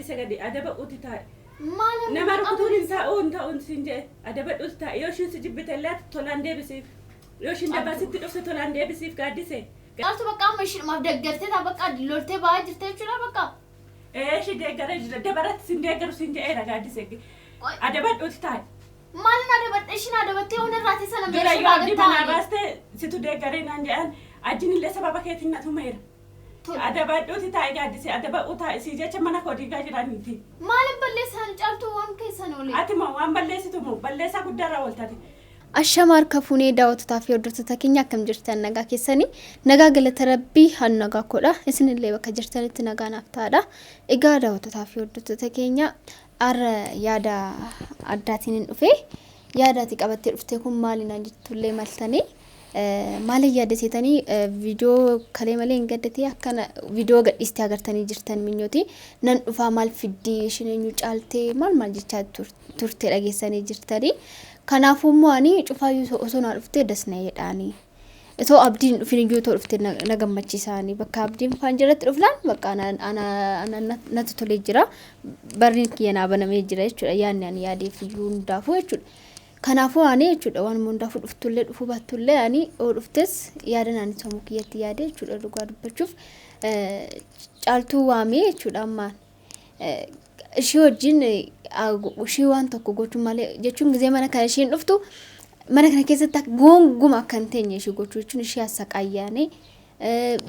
Gaaddise gadi adabadhuuti taa'i. Maal Nama rukutuun hin taa'u hin ta'u siin jedhe adabadhuuti taa'i. Yoo ishiin si jibbite illee ati tolaan deebisiif. Yoo ishiin dabaa sitti dhufte tolaan deebisiif Gaaddise. Caaltu bakka amma ishiidhumaaf deeggartee taa bakka loltee ba'aa jirte jechuudha bakka. Ee ishii deeggaree jira dabaratti sin deeggaru siin jedheera Gaaddise. Adabadhuuti taa'i. Maalin adabadhe ishiin adabattee waan irraati sana Dura yoo abdii manaa baaste situ deeggaree naan jedhan ajjin illee sababa keetiin na tumeera. Adabadhuuti taa'i Gaaddise adabadhuu taa'i sii jecha mana koo diigaa jiraniiti. Maalin balleessan Caaltuu waan keessan oole. Ati moo waan balleessitu moo balleessaa guddaarraa ooltate. Ashama harka fuunee daawwattotaa fi hordoftoota keenya akkam jirtan nagaa keessanii nagaa galata rabbii han nagaa koodha isinillee bakka jirtanitti nagaa naaf ta'aadha. Egaa daawwattotaa fi hordoftoota keenya har'a yaada addaatiin hin dhufe yaada ati qabattee dhufte kun maali naan jettullee maltanii maaliin yaadde seetanii viidiyoo kalee malee hin gaddatee akkana viidiyoo gadhiistee agartanii jirtan minyooti nan dhufaa maal fiddii ishiin eenyu caaltee maal maal jechaa turte dhageessanii jirtanii kanaafuu immoo ani cufaayyuu osoo naa dhuftee das na jedhaanii itoo abdiin hin dhufin iyyuu itoo dhufte na gammachiisaanii bakka abdiin faan jiratti dhufnaan bakka ana natti tolee jira barriin kiyya naa banamee jira jechuudha yaadni ani yaadeef iyyuu hundaafuu jechuudha. Kanaafuu ani jechuudha waan hundaafuu dhuftullee dhufuu baattullee ani yoo dhuftes yaada ani sammuu kiyyatti yaade jechuudha dhugaa dubbachuuf caaltuu waamee jechuudha ammaan ishii wajjin ishii waan tokko gochuu malee jechuun gizee mana kana ishiin dhuftu mana kana keessatti gonguma akka hin teenye ishii gochuu jechuun ishii assaqaayyaanii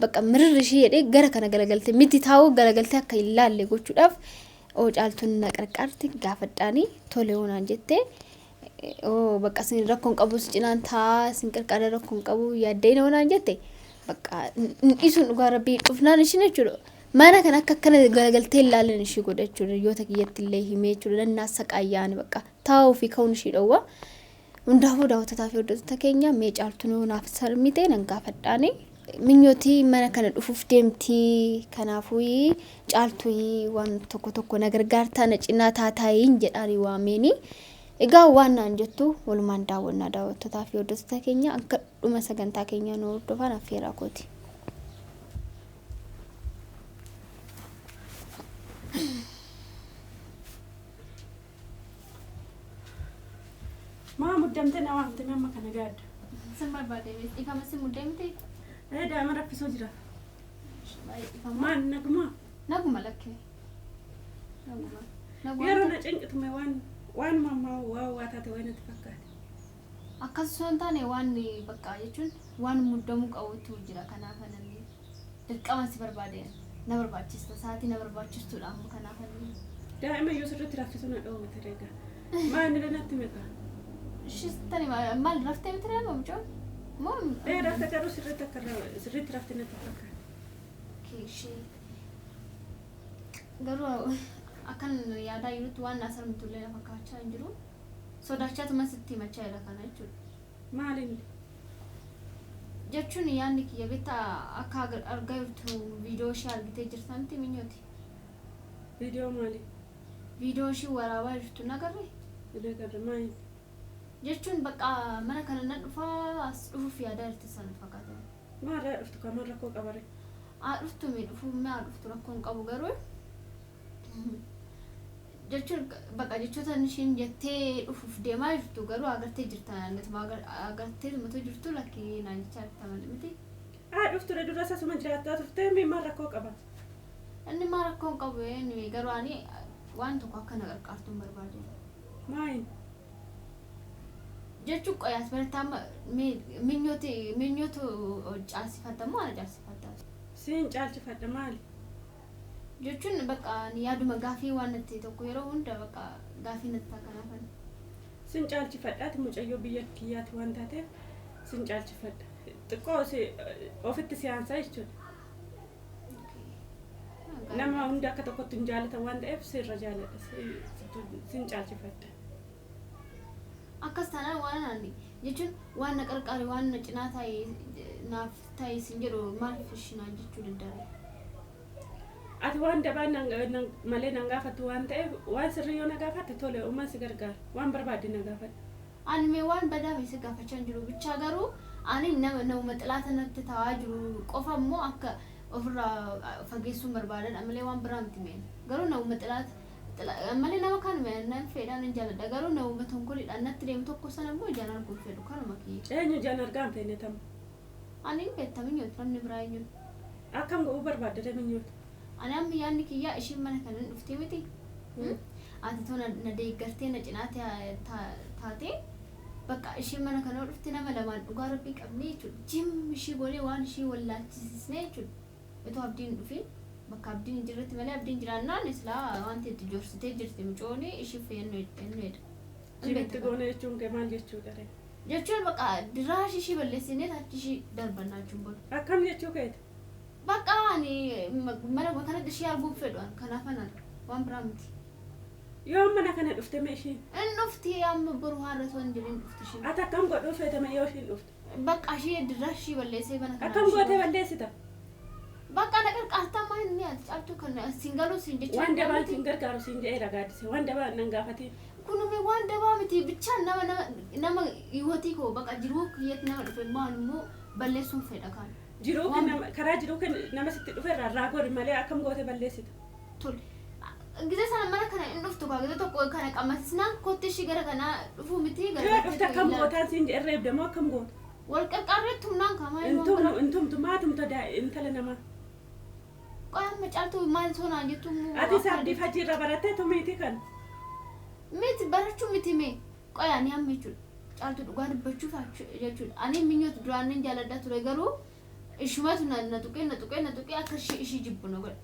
bakka mirirri ishii jedhee gara kana galagaltee miti taa'uu galagaltee akka hin laalle gochuudhaaf oo caaltuun na qarqaarti gaafadhaanii tole oo naan jettee oo bakka isin rakkoon qabu si cinaan taa'aa isin qarqaara rakkoon qabu yaaddee oo naan jette bakka hin dhiisuun dhugaa rabbii dhufnaan ishiin jechuudha. Mana kana akka akkana galagaltee hin laallen ishii godha jechuudha. Hiriyoota kiyyatti illee himee jechuudha. Nannaa saqaayyaani bakka taa'uu fi ka'uun ishii dhowwa. Hundaafuu daawwattotaa fi hordoftoota keenya mee caaltuun naaf sarmite nan gaafadhaani. Minyootii mana kana dhufuuf deemti. Kanaafuu caaltuu waan tokko tokko na gargaartaa na cinaa taataayiin jedhaani waameeni. Egaa waan naan jettu walumaan daawwannaa daawwattotaa fi hordoftoota keenya akka dhuma sagantaa keenyaa nu hordofaan affeeraa kooti. Maa muddamtee na waamte mee amma kana gaadda. Sin barbaade dhiifama si muddee miti. Ee daa'ima raffisuu jira. Baay'ee dhiifama. Maan nagumaa? Naguma lakkee. Naguma. Naguma. Yeroo na cinqitu mee waan waan mammaa waa waa taate wayii natti fakkaate. Akkas osoo hin taane waan bakka jechuun waan muddamuu qabutu jira kanaaf namni dirqama si barbaade na barbaachista sa'aatii na barbaachistuudha amma kanaaf ani. Daa'ima iyyuu sirriitti raffisuu na dhoowwate reegaa. Maa inni natti meqa? Ishis tani maal raftee miti reema mucaan? Moo Ee rafte garuu sirriitti akka sirriitti rafte natti fakkaate. Ishee garuu akkan yaadaa jirutti waan naa sarmtullee na fakkaachaa hin jiru. Sodaachaatuma sitti himachaa jira kana jechuudha. Maal inni? Jechuun yaadni kiyya beektaa akka argaa jirtu viidiyoo ishee argitee jirta miti minyooti. Viidiyoo maali? Viidiyoo ishee waraabaa jirtu hin agarree? Hin agarre maali? Jechuun bakka mana kana nan dhufaa as dhufuuf yaadaa jirti sana fakkaata. Maalirraa dhuftu kaa maal rakkoo qabare? Haa dhuftu mee dhufuu mee haa dhuftu rakkoo hin qabu garuu jechuun bakka jechoota ishiin jettee dhufuuf deemaa jirtu garuu agartee jirta natuma agartee tumatu jirtu lakkii naan jechaa jirta malee miti. Haa dhuftu dura sasuma jiraattaa turtee mee maal rakkoo qaba? Inni maal rakkoo hin qabu anyway garuu ani waan tokko akka na qarqaartu hin barbaade. Maali? Jechuun qoyaas barataa amma minyooti minyootu caalsifatta moo ana caalsifatta? Siin caalchifadha maali? Jechuun bakka ani yaaduma gaafii waan natti tokko yeroo hunda bakka gaafii natti ta'a kanaafan. Sin caalchifadhaati mucayyoo biyya kiyyaati waan taateef sin caalchifadha. Xiqqoo ofitti si aansaa jechuudha. Nama hunda akka tokkotti hin jaalatan waan ta'eef sirra jaaladha. Sin caalchifadha. Akkas taanaan waan ani jechuun waan na qarqaare waan na cinaa taa'e naaf taa'e sin jedhu maaliif ishinaan jechuu danda'e? Ati waan dabaa malee nan gaafattu waan ta'eef waan sirrii yoo na gaafatte tole uumaan si gargaara. Waan barbaadde na gaafadhu. Ani mee waan badaa si gaafachaa hin jiru bichaa garuu ani nama nama xilaata natti taa'aa jiru qofa immoo akka Ofirraa fageessuun barbaadan malee waan biraa miti meen. Garuu nama xilaata malee nama kan nan fedhaan hin jaaladha. Garuu nama tonkoliidhaan natti deemu tokko sana immoo ijaan arguun fedhu kanuma kiyya. Eenyu ijaan argaa hin feene tamu? Ani hin beekta minyoota namni biraa eenyuun. Akkam godhuu barbaadde minyoota? Ani amma yaadni kiyyaa ishiin mana kana hin dhuftee miti. Ati too na deeggartee na cinaa taatee bakka ishiin mana kana dhufte nama lamaan dhugaa rabbii qabnee jechuudha. Jim ishii goonee waan ishii wallaalchisisnee jechuudha. Itoo abdiin hin dhufin bakka abdiin hin jirretti malee abdiin jiraannaan islaa wanti itti jorsitee jirti mucooni ishii fayyannoo jedha. Jimitti goone jechuun kee maal jechuudha ree? Jechuun bakka diraashi ishii balleessinee achi ishii darbannaa jechuun booda. Akkam jechuu keeti? Bakka ani mana kanatti ishii arguun fedhu kanaaf anan waan biraa miti. Yoo mana kana dhufte mee ishiin? Inni dhufti amma boru har'a osoo hin jirin dhufti ishiin. Ati akkam godhuu feetame yoo ishiin dhufte? Bakka ishii diraashi balleessee mana kana. Akkam gootee balleessita? Bakka na qarqaartaa maa inni ati caaltuu kan siin galuu siin jechuudha. Waan dabaan siin gargaaru siin jedheera gaaddise. Waan dabaan nan gaafatiin. Kunume waan dabaa miti bichaan nama nama nama hiwotii koo bakka jiruu kiyyatti nama dhufe maan immoo balleessuun fedha kaan. Jiruu karaa jiruu nama sitti dhufe irraa raagori malee akkam gootee balleessita? Tole. Gizee sana mana kana hin dhuftu kaa gizee tokko kana qammasisnaan kootti ishii gara kanaa dhufuu miti. Yoo dhufte akkam gootaan siin jedhe reebde moo akkam goota? Wal qarqaarreetti humnaan kaamaa. Intumtu maa tumta intala namaa? Qoyamma caaltuu maal sonaan jettu immoo. Ati abdiif hajii irraa barattee tumiiti kan. Miti barachuu miti mee qoya ani amma jechuudha. Caaltuu dhugaa dubbachuuf jechuudha. Ani minyoota duraan nan jaaladha ture garuu ishumatu na tuqee na tuqee na tuqee akka ishii jibbu na godhe.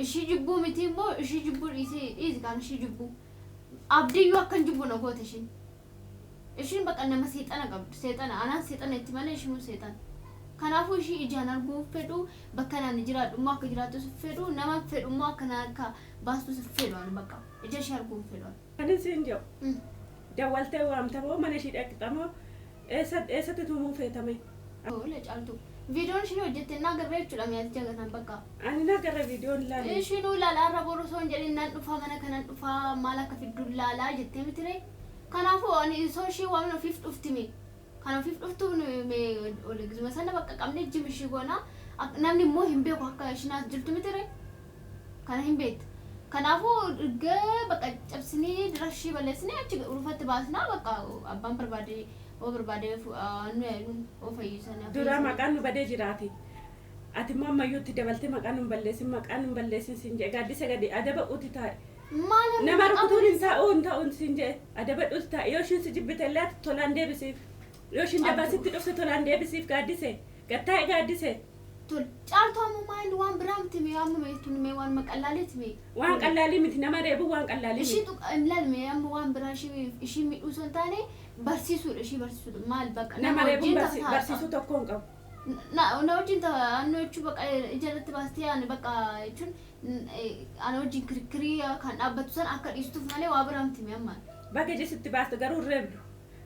Ishii jibbuu miti immoo ishii jibbuu dhiisii dhiisi kan ishii jibbuu. Abdiyyuu akkan jibbu na goote ishiin. Ishiin bakka nama seexana qabdu seexana anaan seexana itti malee ishiin seexana. Kanaafuu ishii ijaan arguu fedhu bakka naan jiraadhu immoo akka jiraattus fedhu nama fedhu immoo akka naan akka baastus fedhu ani bakka ija ishee arguu fedhu. Kanin siin jedhu dawwaltee waamtamoo mana ishii dhaqxamoo eessatti tumuu feetame? Oole caaltu viidiyoon ishiin hojjette naa garree jechuudha mi'aati jagataan bakka. Ani na garra viidiyoon ilaalee. Ishiin ilaalaa irra boru osoo hin jedhin nan dhufaa mana kanan dhufaa maal akka fiddu ilaalaa jettee mitire. Kanaafuu ani osoo ishii waamne ofiif dhufti mee. Kan ofiif dhuftu mee gizuma sana bakka qabnee jim ishii goona. Namni immoo hin beeku akka ishiin as jirtu mitire. Kana hin beektu. Kanaafuu erga bakka cabsinee dira ishii balleessinee achi rufatti baasnaa bakka abbaan barbaade oo barbaade nu fayyisan. Duraa maqaan nu badee jiraati. Ati immoo ammayyuu itti dabaltee maqaan nu balleessin maqaan nu balleessin siin jedhe gaaddisa gadi adaba uti taa'e. Maal Nama rukutuun hin taa'u hin ta'u siin jedhe adaba uti taa'e yoo ishiin si jibbite illee ati tolaan deebisiif. Yoo ishiin dabaa sitti dhufte tolaan deebisiif gaaddise gattaa'e gaaddise. Tole caaltuu amma maal waan biraa miti mee amma meetuun mee waan maqallaaleeti mee. Waan qallaalii miti nama reebu waan qallaalii Ishii miti. tuqa ilaal mee amma waan biraa ishii miidhuu osoo hin taane barsiisuudha ishii barsiisuudha maal bakka Nama reebuun barsiisuu tokko hin qabu. Na wajjin taa'annoo jechuun bakka ija irratti baastee ani bakka jechuun ana wajjin kirkirii kan dhaabbatu san akka dhiistuuf malee waa biraa miti mee amma. Baga ija sitti baaste garuu hin reebdu.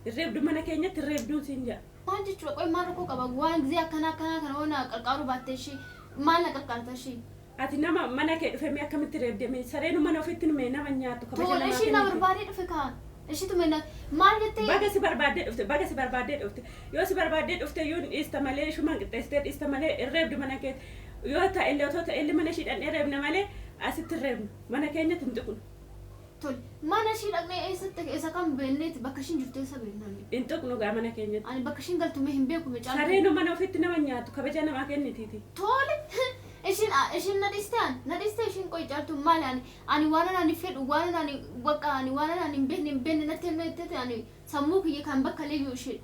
Hin reebdu mana keenyatti hin reebduun siin jedha. Maal jechuudha qoy maal rakkoo qaba waan gisee akkanaa akkanaa kana waan qarqaaruu baattee ishii maal na qarqaarta ishii. Ati nama mana kee dhufe mee akkamitti reebde mee sareenu mana ofitti mee nama nyaattu kabaja Tole namaa ishii na kenniti. barbaadee dhufe kaa ishiitu mee maal jettee. Baga si barbaaddee dhufte baga si barbaaddee dhufte yoo si barbaaddee dhufte yoo dhiista malee ishumaan qixxeessitee dhiista malee hin reebdu mana keetti yoo ta'e illee otoo ta'e illee mana ishii dhaqnee reebna malee asitti hin reebnu mana keenyatti hin tuqnu. Tole mana ishii dhaqnee eessatti eessa kan beekneeti bakka ishiin jirtu eessa beeknani. Hin tuqnu gaa mana keenyatti. Ani bakka ishiin galtu mee hin beeku mee caaltu. Sareenu mana ofitti nama nyaattu kabaja namaa kennitiiti. Tole ishiin na dhiiste ani na dhiiste ishiin qoy caaltu maali ani waan ani fedhu waan ani bakka ani waan ani hin beekne natti hin beekne ani sammuu kiyya kan bakka leeyyuu ishee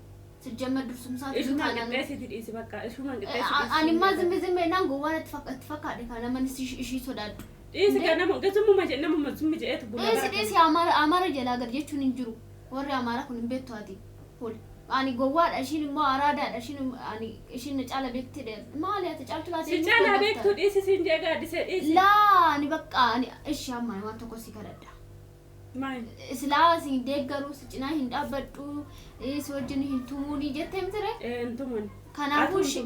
sijjamma dursumsaatu Ishumaan qixxeessiti dhiisi bakka ishumaan qixxeessiti. Ani immaa zimmi zimmi naan gowwaan itti fakkaadhe kan namni ishii sodaadhu. Dhiisi gaa nama gazumuma jedhe namuma zummi jedheetu bula. Dhiisi dhiisi amaara jalaa gad jechuun hin jiru warri amaara kun hin beektu ati hol ani gowwaadha ishiin immoo araadaadha ishiin ani ishiin na caala beektidha maali ati caaltu laatee Si caalaa beektuu dhiisi siin jee gaaddisee dhiisi. Laa ani bakka ani ishi amma waan tokko si kadhadha. Maali? Silaa si deeggaruu si cinaa hin dhaabbadhu si wajjin hin tumuuni jettee mitire. Hin tumun. Kanaafuu ishi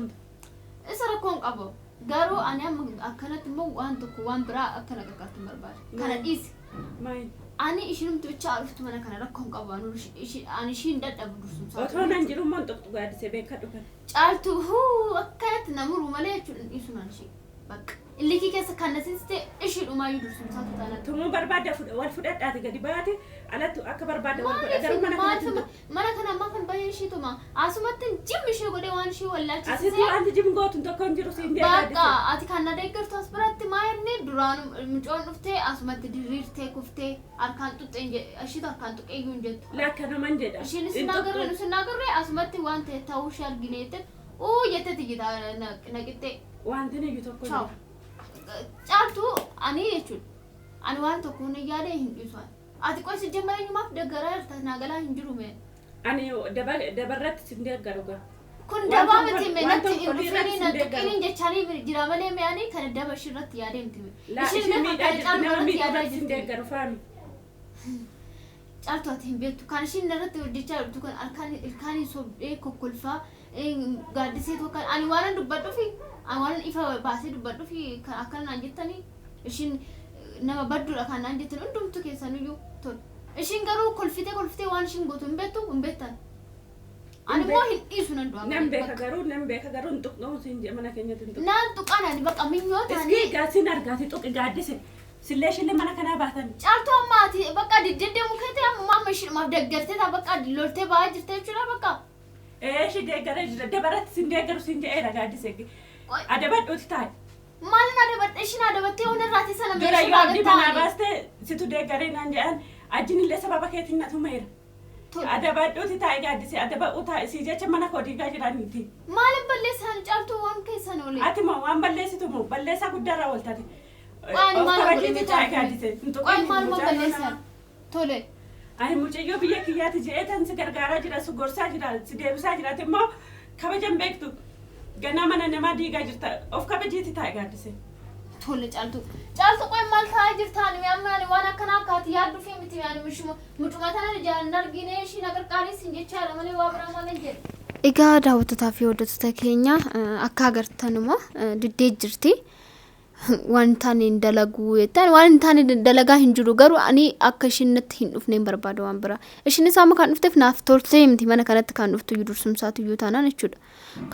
isa rakkoon qabu garuu ani amma akkanatti immoo waan tokko waan biraa akkana qarqaartu hin barbaadu. Kana dhiisi. Maali? Ani ishinumti bicha dhuftu mana kana rakkoon qabu ani ishiin dadhabu dursumsaa. Otoo nan jiru immoo hin tuqxu gaaddisee beekadhu kana. Caaltu huu akkanatti namuru malee jechuudha dhiisu naan ishee. Bakka illikii keessa kan na seensiste ishiidhumaayyuu dursumsaatu taanaan. Tumuu barbaadda wal fudhadhaati gadi baate alatti akka barbaadda wal godha garuu Maaliif mana kanatti hin maaliif mana kana ammaa kan baay'ee ishii tuma asumatti jim ishee godhee waan ishee Asitti wallaalchisisee wanti jim gootu tokko hin jiru siin jedhe Bakka gaaddise. ati kan na deeggartu as biratti maa inni duraan mucoon dhuftee asumatti diriirtee kuftee harkaan tuqxee hin ishiitu harkaan tuqee iyyuu hin jettu. Lakka naman jedha. Ishiinis Hin hin agarre tuqxu. nus hin agarre asumatti waan ta'e ta'uu ishee argine jettee uu jettee tiyyita naqixxee. Wanti iyyuu tokko hin Ciao. jiru. Caaltuu ani jechuudha. Ani waan tokko hin yaade hin dhiisu. Ati qosi jemmara eenyumaaf deeggaraa jirta naa galaa hin jiru mee. Ani dabarratti sin deeggaru gaa. Kun Waan dabaa tokko- miti mee waan natti tokko hin irratti dhufini sin na deeggaru. tuqiniin jechaanii jira malee mee ani kana daba ishii irratti yaadee miti mee. Laa Ishiin ishiin mee miidhaa kan jirti caalu nama irratti miidhuu yaadaa irratti sin jirti. deeggaru faami. Caaltu ati hin beektu kan ishiin irratti hojjechaa jirtu kan harkaan ilkaaniin sobdee kokkolfaa gaaddisee tokko ani waanan dubbadhuufi ani waanan ifa baasee dubbadhuufi kan akkana naan jettanii ishiin nama badduudha kan naan jettan hundumtu keessaniyyuu tole. Ishiin garuu kolfitee kolfitee waan ishiin gootu hin beektu hin beektan. Ani immoo hin dhiisu nan du'a. Nan beeka garuu nan beeka garuu hin tuqxu siin jedhe mana keenyatti hin tuqxu. Naan tuqaan ani bakka minyoo Iski ta'anii gaasiin argaati tuqi gaaddise. Sillee ishillee mana kanaa baatan. Caaltuu amma ati bakka diddee mukeetee amma amma ishiidhumaaf deeggartee ta'a bakka loltee ba'aa jirte jechuudha bakka. Ee ishii deeggaree jira dabaratti sin deeggaru siin jedheera gaaddise. Qoy- Adabadhuuti taa'e. Maalin adabatte ishiin adabattee waan irraati sana Dura meeshaa yoo abdii manaa taa'anii. baaste situ deeggaree naan jedhan ajjin illee sababa keetiin na tumeera. Tole. Adabadhuuti taa'e gaaddise adabadhu taa'e sii jecha mana koo diigaa jiraniiti. Maalin balleessan caaltuu waan keessan oole. Ati moo waan balleessitu moo balleessaa guddaarraa ooltate. Waan Of maal kabajiiti taa'e gaaddise. Hin tuqin Qoy maaluma mucaan balleessan. nama. Tole. Ani mucayyoo biyya kiyyaati jedhee tan si gargaaraa jira si gorsaa jira si deebisaa jira ati immoo kabajan beektu ganaa mana namaa diigaa jirta of kabajiiti taa'e gaaddise. Tole caaltuu. Caaltuu qoy maal taa'aa jirtaan mi amma ani waan akkanaa akkaati yaaddu fi miti ani mishuma mucuma tana ijaan hin argine ishiin agarqaanis hin jechaadha malee waa biraa maal hin jedhe. Egaa daawwattotaa fi hordoftoota keenya akka agartanuma diddee jirti. Waan hin taane hin dalaguu jettan waan hin taane dalagaa hin jiru garuu ani akka ishiin natti hin dhufne hin barbaada waan biraa. Ishiinis amma kan dhufteef naaf toltee miti mana kanatti kan dhuftu iyyuu dursumsaatu iyyuu taanaan jechuudha.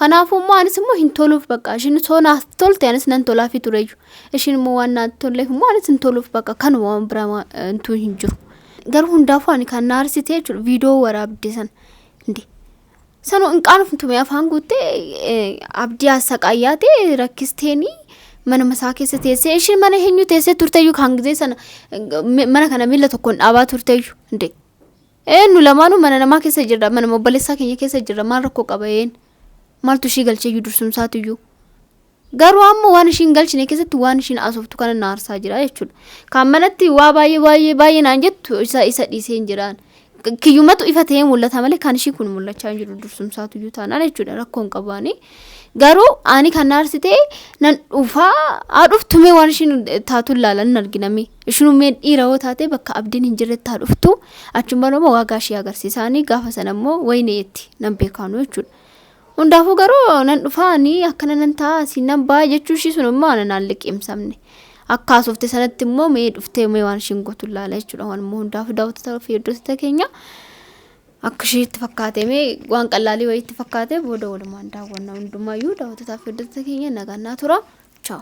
Kanaafuu immoo anis immoo hin toluuf bakka ishiin soo naaf tolte anis nan tolaafi tureyyuu. Ishiin immoo waan naaf tolleef immoo anis hin toluuf bakka kanuma waan biraa intuu hin jiru. Garuu hundaafuu ani kan na aarsite jechuudha viidiyoo waraabde sana. Inde Sanuu hin qaanoftume afaan guuttee abdii assaqaayyaate rakkisteeni mana masaa keessa teessee ishiin mana eenyu teessee turteyyuu kan gizee sana mana kana miila tokkoon dhaabaa turteyyuu inde nu lamaanuu mana namaa keessa jirra mana obboleessaa keenya keessa jirra maal rakkoo qaba een maaltu ishii galcheeyyuu dursumsaatuyyuu garuu amma waan ishiin galchine keessatti waan ishiin asooftu kana na aarsaa jira jechuudha. Kan manatti waa baay'ee baay'ee baay'ee naan jettu isa isa dhiisee hin jiraan. Kiyyumatu ifa ta'ee mul'ata malee kan ishii kun mul'achaa hin jiru dursumsaatu iyyuu taanaan jechuudha rakkoo hin qabaani. Garuu ani kan na aarsite nan dhufaa haa dhuftu mee waan ishiin taatu ilaala hin arginame. Ishiin mee dhiira yoo taate bakka abdiin hin jirretti haa dhuftu achuma immoo waagaa ishee agarsiisaanii gaafa sana immoo wayinee itti nan beekaanu jechuudha. Hundaafuu garuu nan dhufaa ani akkana nan ta'a asiin nan ba'a jechuu ishii sun immoo ana naan liqimsamne. Akka haasofte sanatti immoo mee dhuftee mee waan ishiin gootu ilaala jechuudha. Waan immoo hundaafuu daawwattoota fi hordoftoota keenya akka ishiitti fakkaate mee waan qallaalii wayiitti fakkaate booda walumaan daawwanna hundumayyuu daawwattootaa fi hordoftoota keenya nagaan naa tura. Chaaw.